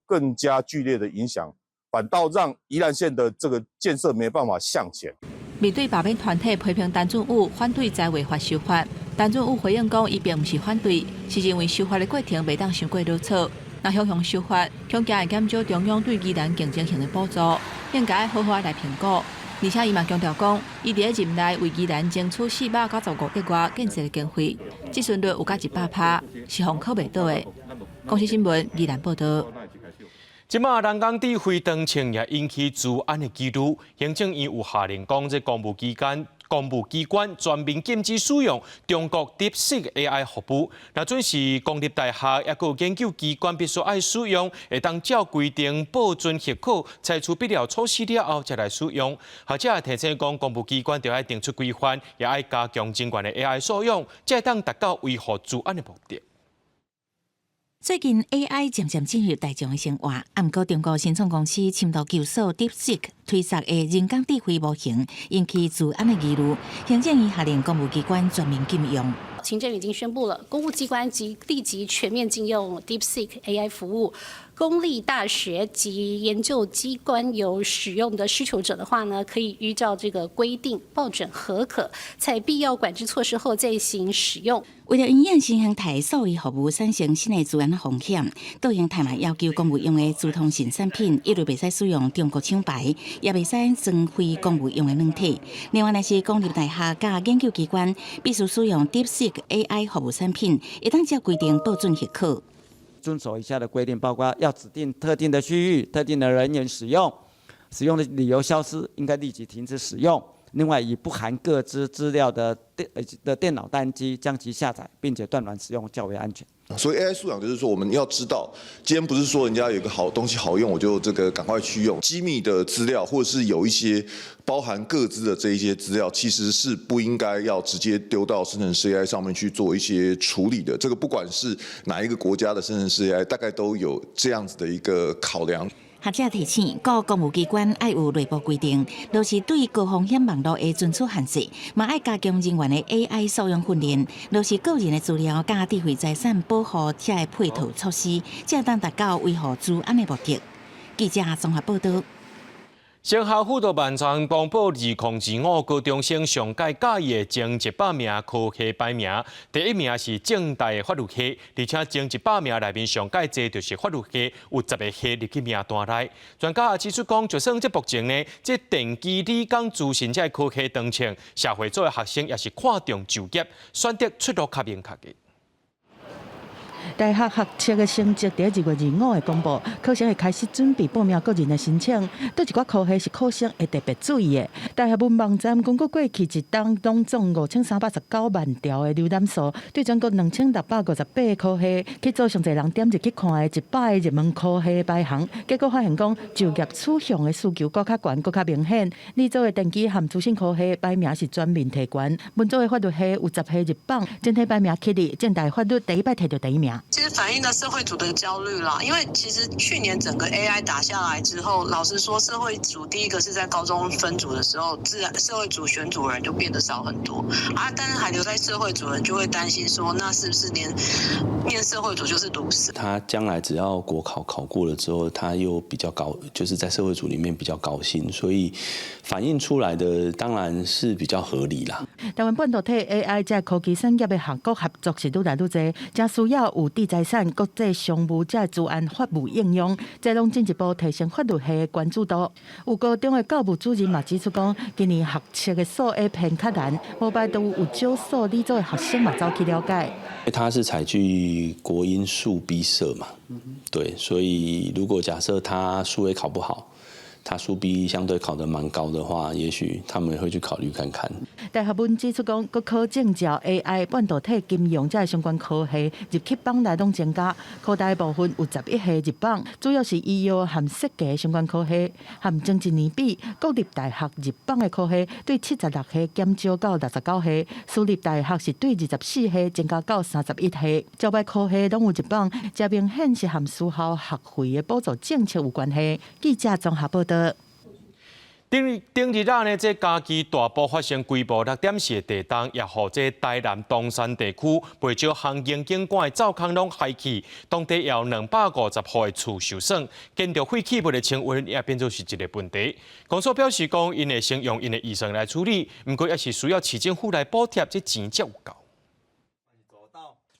更加劇烈的影響？反倒讓宜蘭縣的這個建設沒辦法向前。面對罷免團體批評陳俊武反對財劃法修法，陳俊武回應講，伊並毋是反對，是認為修法的過程袂當傷過囉嗦。若強行修法，恐驚會減少中央對宜蘭競爭性的補助，應該好好來評估。而且伊嘛強調講，伊佇咧任內為宜蘭爭取495億外建設的經費，諮詢率有到100%，是予考袂倒的。公視新聞宜蘭報道。這馬人工智慧當前也引起資安的疑慮，行政院有下令講，這公務機關全面禁止使用中國 DeepSeek AI 服務。若準是公立大學，抑閣有研究機關必須愛使用，會當照規定報准許可，採取必要措施了後，才來使用。學者提醒講，公務機關著愛定出規範，也愛加強人員的 AI 素養，才會當達到維護資安的目的。最近 AI 漸漸進入大眾的生活，啊，毋過中國新創公司深度求索 DeepSeek 推出的人工智慧模型，引起資安的疑慮。行政院下令公務機關全面禁用。行政院已經宣布了，公務機關即立即全面禁用 DeepSeek AI 服務。公立大學及研究機關有使用的需求者的話呢，可以依照這個規定報審核可，採必要管制措施後再行使用。為了因應新形態數位服務產生新的資安風險，杜英泰嘛要求公務用的資通訊產品一律袂使使用中國廠牌，也袂使裝非公務用的軟體。另外，若是公立大學佮研究機關必須使用 DeepSeek AI 服務產品，會當照規定報准核可。遵守以下的規定，包括要指定特定的區域、特定的人員使用，使用的理由消失，應該立即停止使用。另外，以不含個資資料的電腦單機將其下載，並且斷網使用較為安全。所以 AI 素養就是說，我們要知道，今天不是說人家有個好東西好用，我就這個趕快去用。機密的資料，或者是有一些包含個資的這一些資料，其實是不應該要直接丟到生成式 AI 上面去做一些處理的。這個不管是哪一個國家的生成式 AI，大概都有這樣子的一個考量。學者提醒，各公務機關愛有內部規定，若是對高風險網路的存取限制，嘛愛加強人員的 AI 素養訓練，落實個人的資料佮智慧財產保護這个配套措施，才當達到維護資安的目的。記者綜合報道。升學輔導網站公布2025高中生上蓋佮意的前100名科系排名，第一名是政大的法律系，而且前一百名內面上蓋濟就是法律系，有10個系入去名單內。專家也指出講，就算這目前呢，這電機、理工、資訊這科系當前，社會組的學生也是看重就業，選擇出路較明確的。大學學測的成績佇2月25會公布，考生會開始準備報名個人的申請。佗一寡科系是考生會特別注意的。大學文網站根據過去一冬攏總5319萬條的瀏覽數，對全國2658個科系去做上濟人點入去看的100個熱門科系排行，結果發現講就業取向的需求閣較懸，閣較明顯。理組的電機和資訊科系排名是全面提懸，文組的法律系有10系入榜，整體排名七日，政大法律第一擺提著第一名。其實反映了社會組的焦慮啦，因為其實去年整個 AI 打下來之後，老實說，社會組第一個是在高中分組的時候，自然社會組選組人就變得少很多啊，但是還留在社會組人就會擔心說，那是不是連念社會組就是毒死？他將來只要國考考過了之後，他又比較高，就是在社會組裡面比較高薪，所以反映出來的當然是比較合理啦。台灣半導體 AI 這科技產業的跨國合作是愈來愈濟，誠需要有智財產、國際商務這資安法務應用，這攏進一步提升法律系的關注度。有高中的教務主任嘛指出講，今年學測的數 A 偏較難，無排除有少數理組的學生嘛走去了解。他是採取國英數 B 社嘛，對，所以如果假設他數 A 考不好，他數 B 相對考得蠻高的話，也許他們會去考慮看看。大學文指出講，國考證照 AI、半導體、金融這相關科系入去榜內攏增加，科大部分有11系入榜，主要是醫藥和設計相關科系。和前一年比，國立大學入榜的科系對76系減少到69系，私立大學是對24系增加到31系。招牌科系攏有入榜，這明顯是和私校學費的補助政策有關係。記者綜合報道。頂頂日仔呢，這嘉義大埔發生規模6.4的地動，也予這台南東山地區袂少行經景觀的灶空攏害去，當地有250戶的厝受損，建築廢棄物的清運也變做是一個問題。公所表示講，𪜶會先用𪜶的預算來處理，毋過也是需要市政府來補貼，這錢才有夠。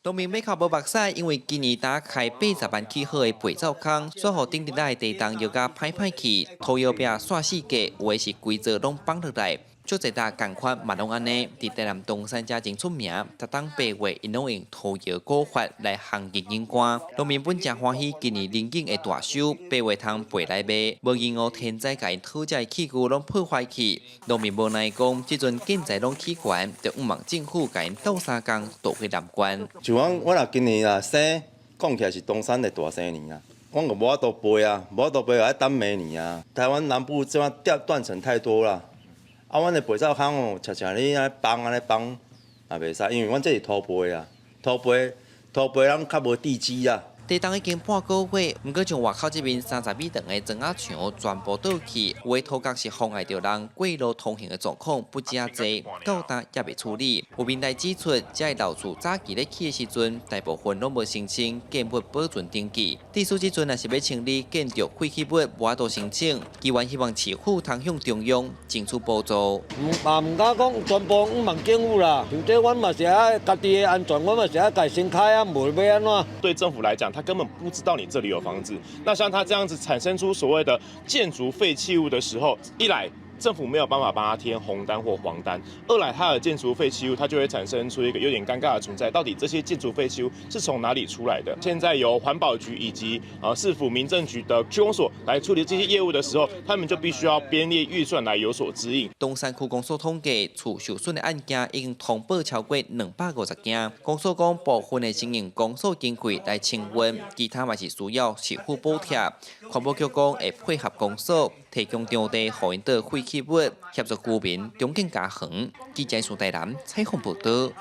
農民欲哭無目屎，因為今年打開80萬起好的肥灶空，煞予頂日仔的地動搖甲歹歹去，土窯壁煞四界，有的是規座攏崩落來。足濟搭仝款嘛攏按呢，佇台南東山遮真出名，逐冬8月𪜶攏用土窯古法來烘龍井乾。農民本誠歡喜今年龍井會大收，8月通賣來賣，無閒予天災共𪜶討食的器具攏破壞去。農民無奈講，這陣建材攏起懸，著向望政府共𪜶鬥相共渡過難關。像講，我若今年若生，講起來是東山的大生年啊，阮就無法度賣啊，無法度賣，愛等明年啊。台灣南部這擺斷斷層太多啦。啊，阮的肥灶空哦，常常你按呢崩按呢崩也袂使，因為阮這是土皮啊，土皮土皮攏較無地基啊。地動已經半個月，毋過像外口這邊30米長的磚仔牆全部倒去，有的塗角是妨礙著人過路通行的狀況不止濟，到今猶未處理。有民代指出，這个老厝早期咧起的時陣，大部分攏無申請建物保存登記。地主這陣若是欲清理建築廢棄物，無法度申請。議員希望市府通向中央爭取補助。嘛毋敢講全部毋問政府啦，像這阮嘛是愛家己的安全，阮嘛是愛家先開啊，無欲按怎？對政府來講，他根本不知道你這裡有房子。那像他這樣子產生出所謂的建築廢棄物的時候，一來政府沒有辦法幫他貼紅單或黃單，二來他的建築廢棄物，它就會產生出一個有點尷尬的存在。到底這些建築廢棄物是從哪裡出來的？現在由環保局以及市府民政局的區公所來處理這些業務的時候，他們就必須要編列預算來有所指引。東山區公所統計，厝受損的案件已經通報超過250件。公所講部分會先用公所經費來清運，其他嘛是需要市府補貼。環保局講會配合公所提供場地，予𪜶倒廢棄物，協助居民重建家園。記者蘇台南採訪報導。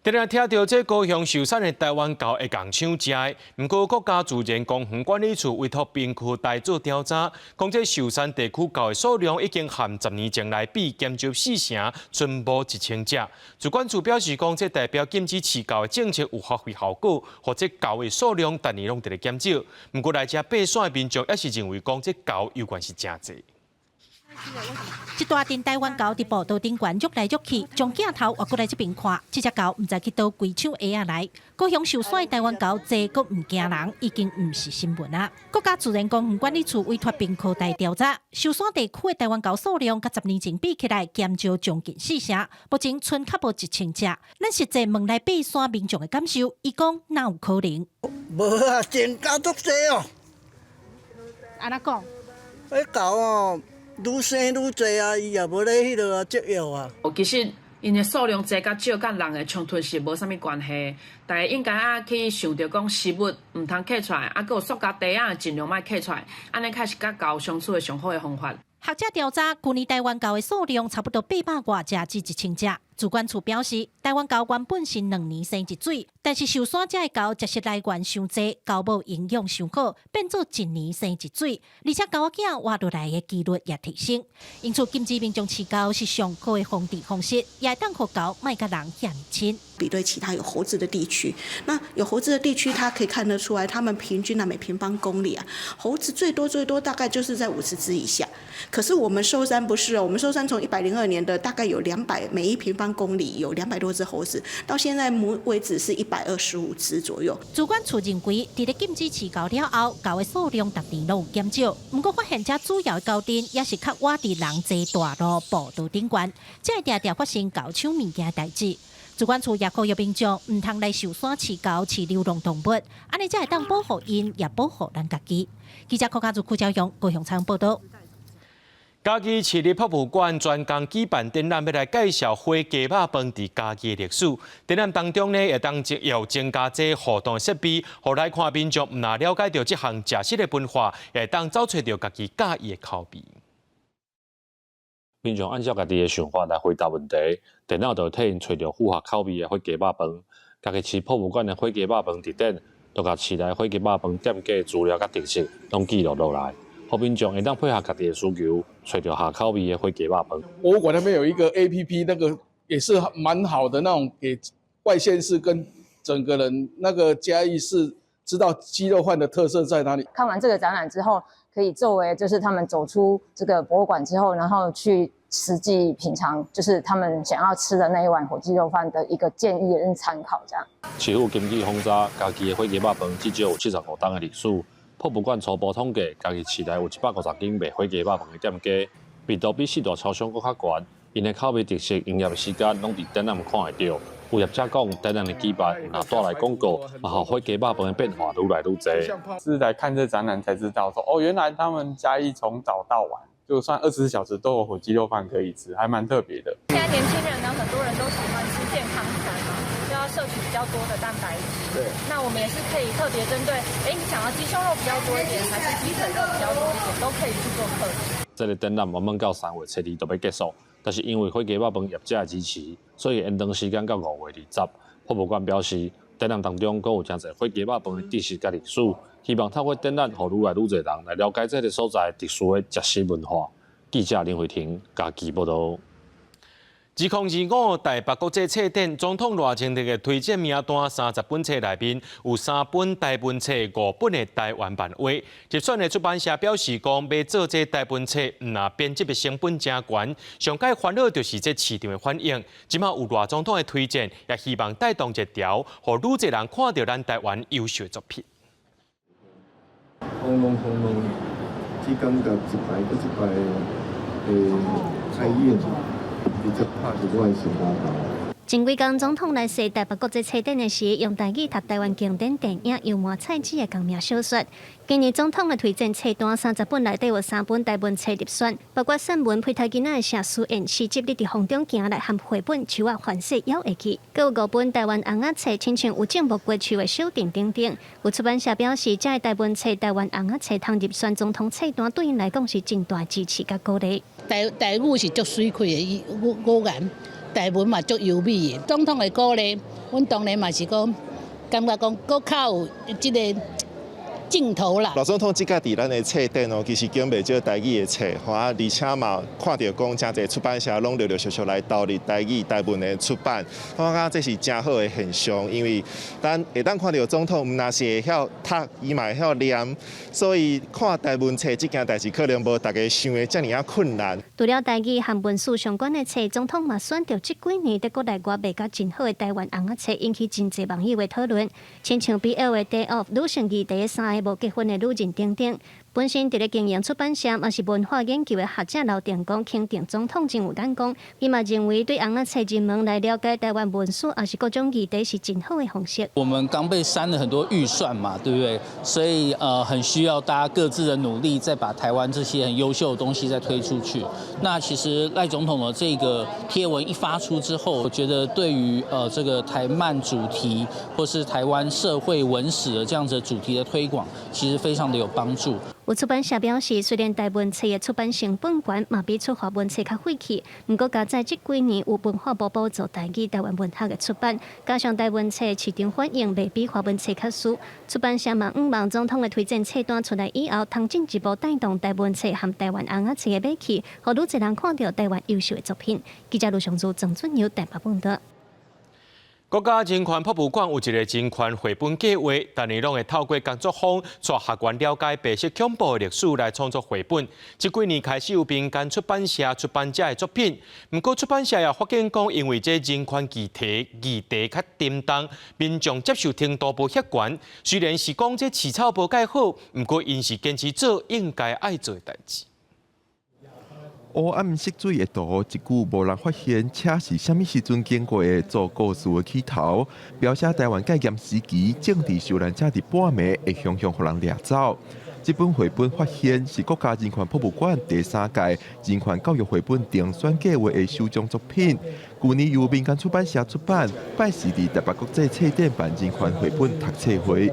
常常聽著這高雄壽山的台灣猴會共搶食的，毋過國家自然公園管理處委託屏科大做調查，講這壽山地區猴的數量已經和10年前來比減少四成，賰無1000隻。自管處表示講，這代表禁止飼猴的政策有發揮效果，予這猴的數量逐年攏佇咧減少。毋過來遮爬山的民眾也是認為講，這猴猶原是誠濟。這大陣台灣猴佇步道頂懸郁來郁去，將鏡頭移過來這邊看，這隻猴毋知去佗幾搶鞋仔來。高雄壽山的台灣猴濟閣毋驚人，已經毋是新聞啊。國家自然公園管理處委託屏科大調查，壽山地區的台灣猴數量，佮10年前比起來減少將近四成，目前賰較無1000隻。咱實際問來爬山民眾的感受，伊講哪有可能？無啊，增加足濟哦。按怎講？彼猴哦。愈生愈濟啊，伊也無咧彼落啊節約啊。其實𪜶的數量濟佮少，佮人的衝突是無啥物關係。大家應該愛去想著講食物毋通揢出來，啊，閣有塑膠袋仔盡量莫揢出來，按呢較是佮猴相處的上好的方法。學者調查，舊年台灣猴的數量差不多800外隻至1000隻。自管處表示，台灣猴原本是2年生一水，但是壽山遮的猴食食來源傷濟，猴母營養傷好，變做一年生一水，而且猴仔囝活落來的幾率也提升。因此，禁止民眾飼猴是上好的防治方式，也會當予猴莫佮人遐爾親。比對其他有猴子的地區，那有猴子的地區，它可以看得出來，他們平均啊每平方公里啊，猴子最多最多大概就是在50隻以下。可是我們壽山不是哦，我們壽山從102年的大概有兩百每一平方公里有200多隻猴子，到現在目為止是125隻左右。自管處認為，佇咧禁止飼猴了後，猴的數量逐年攏有減少。毋過發現遮主要的猴陣也是較倚佇人濟大路步道頂懸，才會定定發生猴搶物件的代誌。自管處也呼籲民眾毋通來壽山飼猴、飼流浪動物，按呢才會當保護𪜶，也保護咱家己。記者柯家祖、柯昭勇高雄採訪報導。嘉義市立博物館專工舉辦展覽，欲來介紹火雞肉飯佇嘉義的歷史。展覽當中呢，會當有增加這互動設備，予來看民眾毋但了解著這項食食的文化，會當找揣著家己佮意的口味。民眾按照家己的想法來回答問題，電腦就會替𪜶揣著符合口味的火雞肉飯。嘉義市博物館的火雞肉飯佇頂，就共市內火雞肉飯店家資料佮特色攏記錄落來，予民眾會當配合家己的需求，揣著合口味的火雞肉飯。博物館那邊有一個 APP，那個也是蠻好的，那種給外縣市跟整個人那個嘉義市知道雞肉飯的特色在哪裡。看完這個展覽之後，可以作為就是他們走出這個博物館之後，然後去實際品嘗，就是他們想要吃的那一碗火雞肉飯的一個建議跟參考。這樣。市府根據訪查，嘉義的火雞肉飯至少有75冬的歷史。博物館初步統計，嘉義市內有150間賣火雞肉飯的店家，味道比四大超商閣較懸。𪜶的口味特色、營業時間攏佇展覽看會著。有業者講，展覽的舉辦若帶來廣告，嘛予火雞肉飯的變化愈來愈濟。是來看這展覽才知道說，哦，原來他們嘉義從早到晚，就算24小時都有火雞肉飯可以吃，還蠻特別的。現在年輕人呢，很多人都喜歡吃健康餐嘛，就要攝取比較多的蛋白質。那我們也是可以特別針對，哎，你想要雞胸肉比較多一點，還是雞腿肉比較多一點，都可以去做客製。這個展覽原本到3月初2就欲結束，但是因為火雞肉飯業者的支持，所以延長時間到5月20。博物館表示，展覽當中，閣有誠濟火雞肉飯的知識佮歷史，希望透過展覽，予愈來愈濟人來了解這个所在特殊的食食文化。記者林慧婷嘉義報導。2025台北國際冊展，總統賴清德的推薦名單30本冊內面有三本台文冊、五本的台灣漫畫。入選的出版社表示講，欲做這台文冊，毋但編輯的成本誠懸，上蓋煩惱就是這市場的反應。這馬有賴總統的推薦，也希望帶動熱潮，予愈濟人看著咱台灣優秀的作品。轟隆轟隆，只感覺一擺閣一擺的開演。前幾工總統來踅台北國際冊展的時，用台語讀台灣經典電影《油麻菜籽》的同名小說。今年總統的推薦冊單30本內底有三本台文冊入選，包括散文《批刣囡仔的寫書言》、詩集《你佇風中行》來和繪本《樹仔反勢咬會去》，閣有五本台灣尪仔冊，親像有種木瓜樹的小鎮等等。有出版社表示，這个台文冊、台灣尪仔冊通入選總統冊單，對𪜶來講是真大支持佮鼓勵。台台語是足媠氣的語語言，台文嘛足優美的。總統的鼓勵，阮當然嘛是講，感覺講閣較有這个勁頭啦。賴總統這屆佇咱的冊展哦，其實揀袂少台語的冊，吼啊，而且嘛看著講誠濟出版社攏陸陸續續來投入台語、台文的出版，我感覺這是誠好的現象，因為咱會當看著總統毋但是會曉讀，伊嘛會曉念，所以看台文冊這件代誌可能無大家想的遮爾仔困難。除了台語和文史相關的冊，總統嘛選著這幾年佇國內外賣甲真好的台灣尪仔冊，引起真濟網友的討論。親像 BL 的 Day Off 女性議題的三个無結婚的女人等等。本身佇咧經營出版社，嘛是文化研究的學者劉定公肯定總統真有眼光。伊嘛認為對尪仔冊入門來了解台灣文史，抑是各種議題是真好的方式。我們剛被刪了很多預算嘛，對不對？所以很需要大家各自的努力，再把台灣這些很優秀的東西再推出去。那其實賴總統的這個貼文一發出之後，我覺得對於這個台漫主題或是台灣社會文史的這樣子的主題的推廣，其實非常的有幫助。有出版社表示，雖然台文冊的出版成本懸，嘛比出華文冊較費氣，毋過佳哉這幾年有文化部補助台語台灣文學的出版，加上台文冊市場反應袂比華文冊較輸，出版社嘛向望總統的推薦冊單出來以後，通進一步帶動台文冊和台灣尪仔冊的買氣，予愈濟人看著台灣優秀的作品。記者盧尚珠、鄭俊友台北報導。國家人權博物館有一個人權繪本計劃，逐年攏會透過工作坊帶學員了解白色恐怖的歷史來創作繪本。這幾年開始有民間出版社出版這个作品，毋過出版社也發現講，因為這人權議題較沉重，民眾接受程度無遐懸。雖然是講這市場無蓋好，毋過𪜶是堅持做應該愛做的代誌。烏暗色水的圖，一久無人發現車是啥物時陣經過的做故事的起頭，描寫台灣戒嚴時期政治受難者佇半暝會雄雄予人掠走。這本繪本發現是國家人權博物館第三屆人權教育繪本遴選計劃的首獎作品。舊年由民間出版社出版，拜四佇台北國際冊展辦人權繪本讀冊會。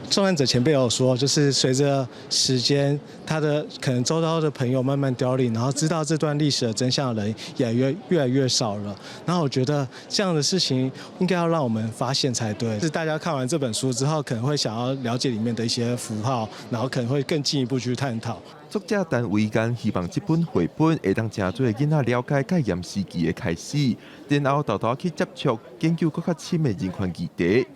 受難者前輩有說，就是隨着時間，他的可能周遭的朋友慢慢凋零，然後知道這段歷史的真相的人也越來越少了。然後我覺得這樣的事情應該要讓我們發現才對。是大家看完這本書之後，可能會想要了解裡面的一些符號，然後可能會更進一步去探討。作者陳維干希望這本繪本會當誠濟囡仔了解戒嚴時期的開始，然後沓沓去接觸研究閣較深的人權議題。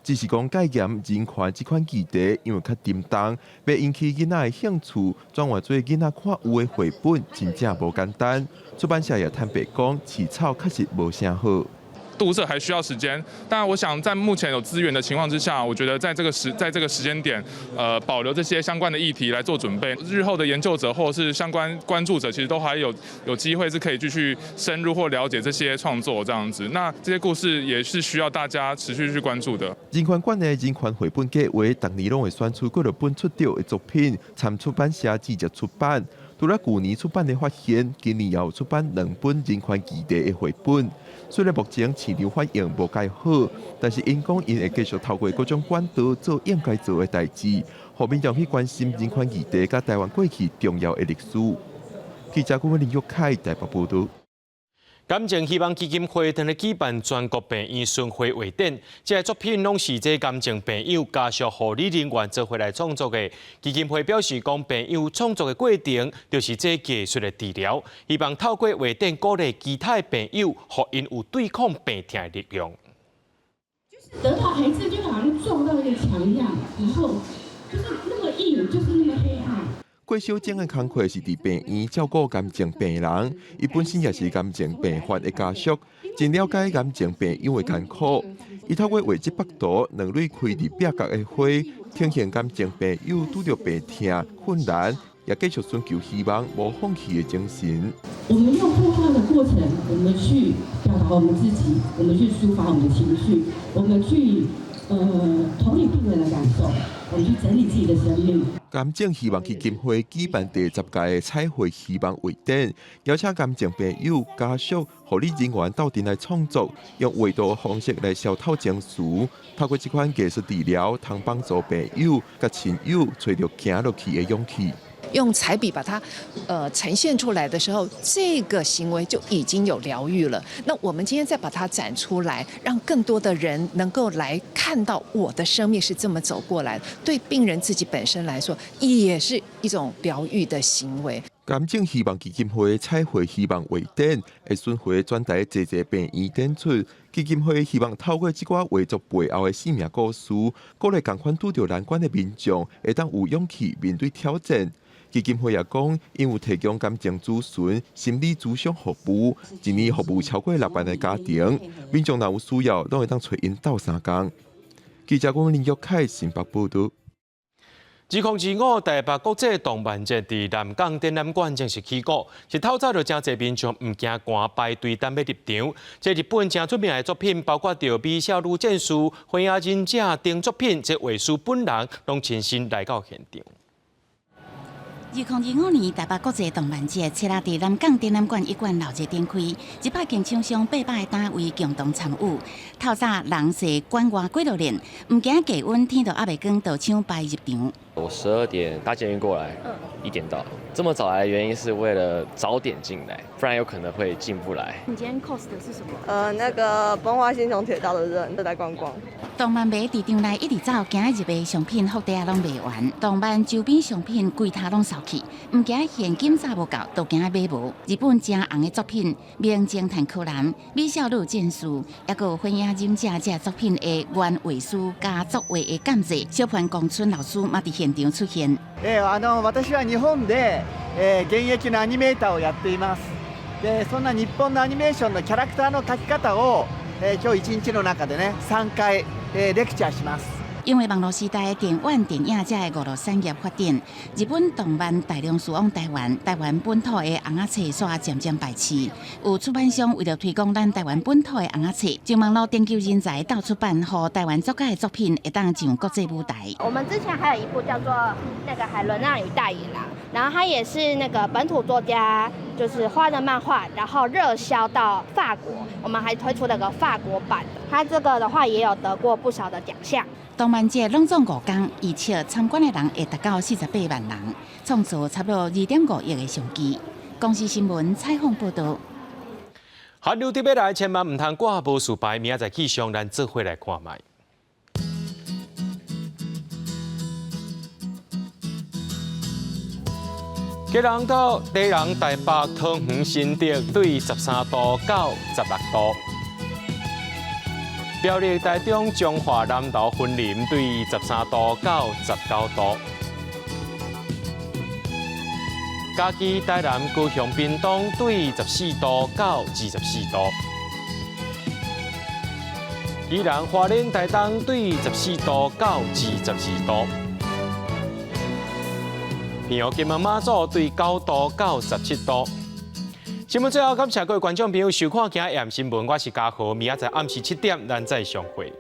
只是講戒嚴人權這款議題，因為較沉重，欲引起囡仔的興趣，轉換做囡仔看有的繪本，真正無簡單。出版社也坦白講，市場確實無啥好。讀者還需要時間，但我想在目前有資源的情況之下，我覺得在這個時間點，保留這些相關的議題來做準備，日後的研究者或者是相關關注者，其實都還有機會是可以繼續深入或了解這些創作這樣子。那這些故事也是需要大家持續去關注的。人權館的人權繪本計劃，逐年攏會選出幾落本出著的作品，參出版社直接出版。除了舊年出版的發現，今年也有出版兩本人權議題的繪本。雖然目前市場反應無蓋好，但是𪜶講𪜶會繼續透過各種管道做應該做的代誌，予民眾去關心人權議題佮台灣過去重要的歷史。記者顧問林玉凱台北報導。癌症希望基金會正咧舉辦全國病院巡迴畫展，這个作品攏是這癌症病友家屬護理人員做伙來創作的。基金會表示講，病友創作的過程就是這藝術的治療，希望透過畫展鼓勵其他的病友，予𪜶有對抗病痛的力量。就是得到癌症，就好像撞到一個牆一樣，然後就是那麼硬，就是那麼黑暗。郭小晶的工課是佇病院照顧癌症病人，伊本身也是癌症病患的家屬，真了解癌症病友的艱苦。伊透過畫這幅圖，兩蕊開佇壁角的花，呈現癌症病友拄著病痛困難，也繼續尋求希望、無放棄的精神。我們用繪畫的過程，我們去表達我們自己，我們去抒發我們的情緒，我們去同理病人的感受，我們去整理自己的生命。癌症希望基金會舉辦第十屆的彩繪希望畫展，邀請癌症病友、家屬、護理人員鬥陣來創作，用畫圖方式來消透情緒。透過這款藝術治療，通幫助病友佮親友揣著行落去的勇氣。用彩筆把它，呈現出來的時候，這個行為就已經有療癒了。那我們今天再把它展出來，讓更多的人能夠來看到我的生命是這麼走過來，對病人自己本身來說，也是一種療癒的行為。癌症希望基金會彩繪希望畫展，會巡迴全台濟濟病院展出。基金會希望透過這寡畫作背後的生命故事，鼓勵仝款拄著難關的民眾，會當有勇氣面對挑戰。基金會也講，𪜶有提供癌症諮詢、心理諮商服務，一年服務超過6萬个家庭，民眾若有需要，攏會當揣𪜶鬥相共。記者阮林玉凱新北報導。2025台北國際動漫節佇南港展覽館正式起鼓，是透早就誠濟民眾毋驚寒排隊等欲入場。這日本誠出名的作品，包括著《美少女戰士》、《火影忍者》等作品，這畫師本人攏親身來到現場。2025年台北國際動漫節，七日佇南港展覽館一館鬧熱展開，100間廠商、800個單位共同參與。透早人濟館外幾落輪，毋驚低溫，天都猶未光，就搶排入場。我12點搭捷運過來，1點到。這麼早來的原因是為了早點進來，不然有可能會進不來。你今天 cos 的是什麼？那個崩壞星穹鐵道的人，都來觀光。動漫迷佇場內一直走，行入的商品福袋仔攏賣完，動漫周邊商品規攤攏掃去，毋驚現金早無夠，都驚買無。日本誠紅的作品《名偵探柯南》、《美少女戰士》，抑閣有《火影忍者》這作品的原畫師加作畫的監製小潘公春老師嘛佇現場出現。私は日本で現役のアニメーターをやっています。で、そんな日本のアニメーションのキャラクターの描き方を今日一日の中でね、3回レクチャーします。因為網路時代電玩電影這个娛樂產業發展，日本動漫大量輸往台灣，台灣本土的尪仔冊煞漸漸敗市。有出版商為著推廣咱台灣本土的尪仔冊，將網路研究人才鬥出版，予台灣作家的作品會當上國際舞台。我們之前還有一部叫做《那個海倫娜與大野狼》，然後它也是那個本土作家就是畫的漫畫，然後熱銷到法國，我們還推出了個法國版的。它這個的話也有得過不少的獎項。動漫節攏總5天，預測參觀的人會達到48萬人，創造差不多2.5億的商機。公視新聞採訪報導。寒流佇欲來，千萬毋通掛無事牌，明仔載氣象，咱做伙來看覓。基隆到基隆、台北、桃園、新竹對13度到16度。苗栗、台中、彰化、南投、雲林對13度到19度。嘉義、台南、高雄、屏東對14度到24度。宜蘭、花蓮、台東對14度到22度。澎湖、金門、馬祖對9度到17度。新聞最後感謝各位觀眾朋友收看今日新聞，我是嘉豪，明仔載暗時7點，咱再相會。